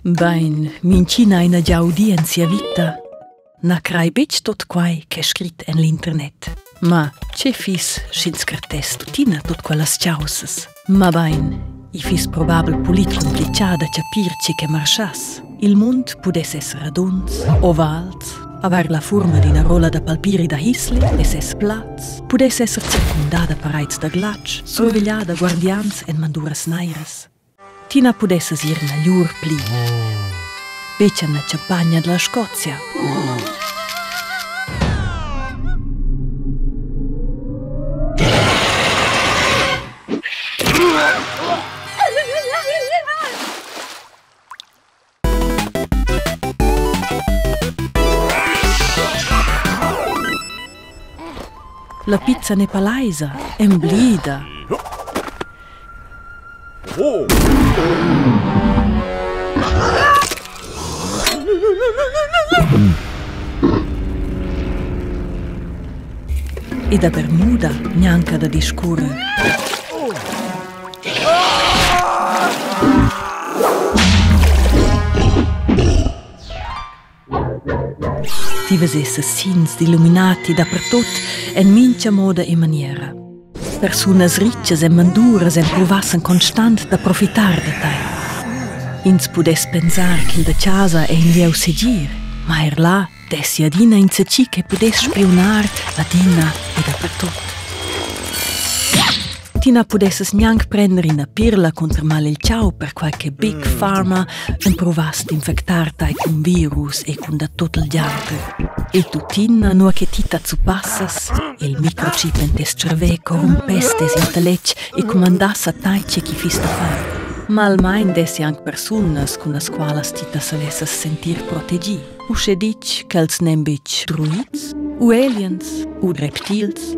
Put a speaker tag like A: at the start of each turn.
A: Bain, mintgina ha ina gia udì en sia vita. Na crai betg tot quai ch'è scrit en l'internet. Ma tge fiss, sch'ins cartess tuttina tut quellas chaussas? Mabain, i fiss probabel pulit cumplitgà da chapir tge che marschass. Il mund pudess esser radunds, ovals, avair la furma d'ina rolla da palpiri da Hisli e ses plaz, pudess esser circumdà da paraids da glatsch, surveglià da guardians en manduras nairas. Ti na pudessas ir nagliur pli. Betg en la champagna da la Scozia. La pizza nepalaisa emblida. E da Bermuda gnanca da discurrer. Ti vesessas sins d'illuminati dapertut en mintga moda e maniera. Persunas ritgas e manduras empruvassan constant da profitar da tai. Ins pudess pensar ch'il da casa è in lieu segir, ma er là dessi adina insatgi che pudess spiunar adina e dapertut. Ti na pudessas gnanc prender ina pirla cunter mal il chau perquai che Big Pharma empruvass d'infectar tai cun virus e cun da tut il gianter. E tuttina, nua che ti t'azzupassas, il microchip en tes tscharvè corrumpess tes intelletg e cumandass a tai tge ch'i fiss da far. Ma almain dessi anc persunas cun las qualas ti ta savessas sentir protegì. Uschè ditg ch'els n'èn betg druids u aliens u reptils.